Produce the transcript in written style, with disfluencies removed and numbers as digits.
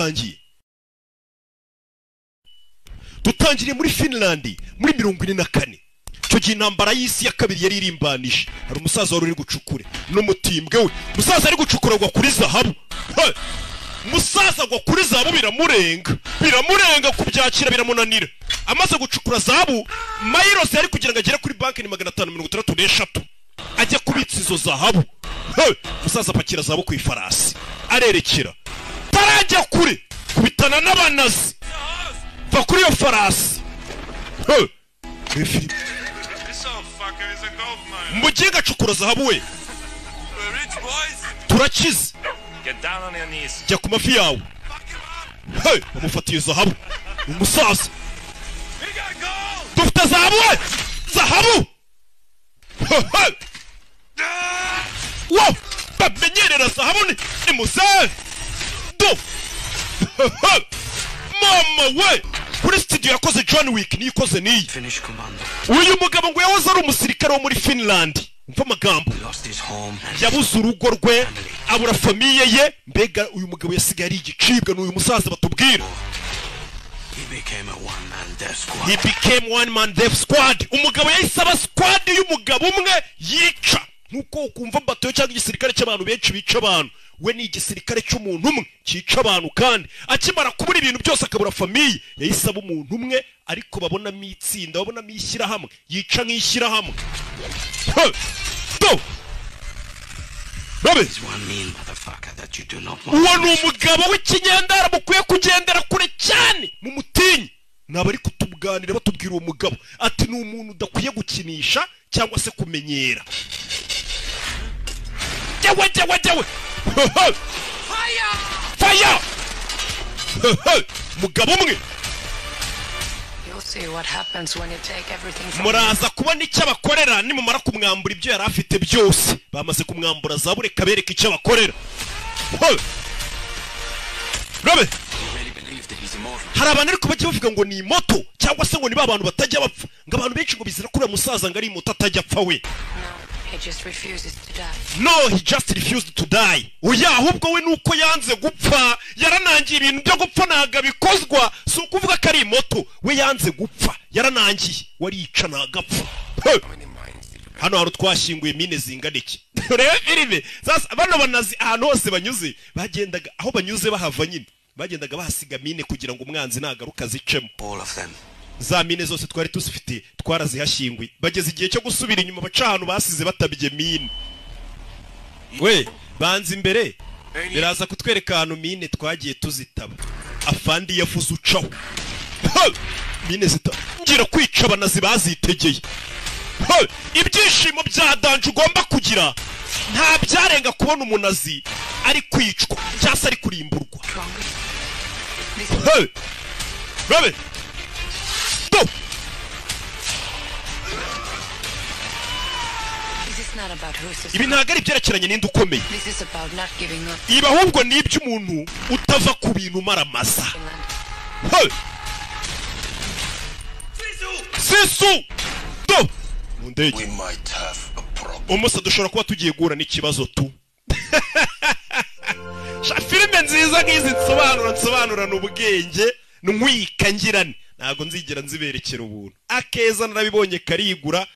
Dutangiye, dutangiriye muri Finland muri 44. Icyo gihe intambara y'isi ya kabiri yari irimbanije. Hari umusaza wari uri gucukure n'umutimbwe we. Umusaza ari gucukura agwa kuri zahabu. Hey! Umusaza agwa kuri zahabu, biramurenga, biramurenga, kubyakira biramunanira. Amaze gucukura zahabu, miles yari kugira ngo agere kuri banki ni 563, ajya kubitsa izo zahabu. Hey! Umusaza apakira zahabu ku ifarasi, arerekera. Tarajya kure, kubitana n'abanazi. Va kuri iyo farasi. Hey! Filime. This old fucker is a gold mine. Mugiye gacukura zahabu we. We're rich, boys. Turakize. Get down on your knees. Jya ku mavi yawe. Hey! Bamufatiye zahabu umusaza. We got gold. Dufite zahabu we, zahabu. Hey! Wow! Bamenyerera zahabu ni muzehe do. Hey! Mama we, kuri studio yakoze John Wick niyo ikoze niyi. Finnish commando. Uyu mugabo ngo yahoze ari umusirikare wo muri Finland. Umva amagambo. Lost his home and Yabuze urugo rwe, abura famille ye. Mbega uyu mugabo yasigaye ari igicibwa. Ni uyu musaza batubwira. He became a one-man death squad. He became one man death squad. Umugabo yahise aba squad y'umugabo umwe yica, nkuko ukumva batayo cyangwa igisirikare cy'abantu benshi bica abantu. We ni igisirikare cy'umuntu umwe cyica abantu. Kandi akimara kubura ibintu byose, akabura famille, yahise aba umuntu umwe, ariko babonamo itsinda, babonamo ishyirahamwe, yica nk'ishyirahamwe. Hey! Do Robe. He's one mean motherfucker that you do not want. Uwo ni umugabo w'ikinyendara mukwiye kugendera kure cyane, mumutinye. Ni abari kutuganira batubwira uwo mugabo ati ni umuntu udakwiye gukinisha cyangwa se kumenyera. Jyewe, jyewe, jyewe. Fire! Mugabo umwe. You'll see what happens when you take everything from him. Muraza kubona icyo abakorera nimumara kumwambura ibyo yari afite byose. Bamaze kumwambura zahabu, reka bereke icyo abakorera. Hey! Robe. You really believe that he's immortal? Hari abantu ariko bajya bavuga ngo ni immortal, cyangwa se ngo ni ba bantu batajya bapfa, ngo abantu benshi ngo bizira ko uriya musaza ngo ari immortal, atajya apfa we. No, he just refuses to die. No, he just refused to die. Oya, ahubwo we nuko yanze gupfa, yaranangiye. Ibintu byo gupfa ntabwo abikozwa. Si ukuvuga ko ari immortal, we yanze gupfa, yaranangiye, warica ntabwo apfa. Hey! Hano hantu twashyinguye mine zingana iki? Urebe filime sasa. Bano banazi ahantu hose banyuze, bagendaga aho banyuze bahava nyine, bagendaga bahasiga mine kugira ngo umwanzi nagaruka azicemo. All of them. Za mine zose twari tuzifite, twarazihashyinguye. Bageze igihe cyo gusubira inyuma, baca ahantu basize batabye mine. We banza imbere, biraza kutwereka ahantu mine twagiye tuzitaba. Afandi yavuze ucaho. Ha! Mine zitangira kwica abanazi bazitegeye. Ha! Ibyishimo bya danger ugomba kugira nta byarenga kubona umunazi ari kwicwa cyangwa se ari kurimburwa. Stronger. This Hey! Rabe! Do! This is not about who's the Ibi ntabwo ari ibyerekeranye n'indi ukomeye. This is about not giving up. Ibi ahubwo ni iby'umuntu utava ku bintu umaramasa. Finland. Hey! Sisu! Do! Mu ndege. We might have a problem. Umusa, dushobora kuba tugiye guhura n'ikibazo tu. Sha, filime nziza nk'izi nsobanura ubwenge ntwika ngirane, ntabwo nzigera nziberekera ubuntu. Akeza narabibonye karigura.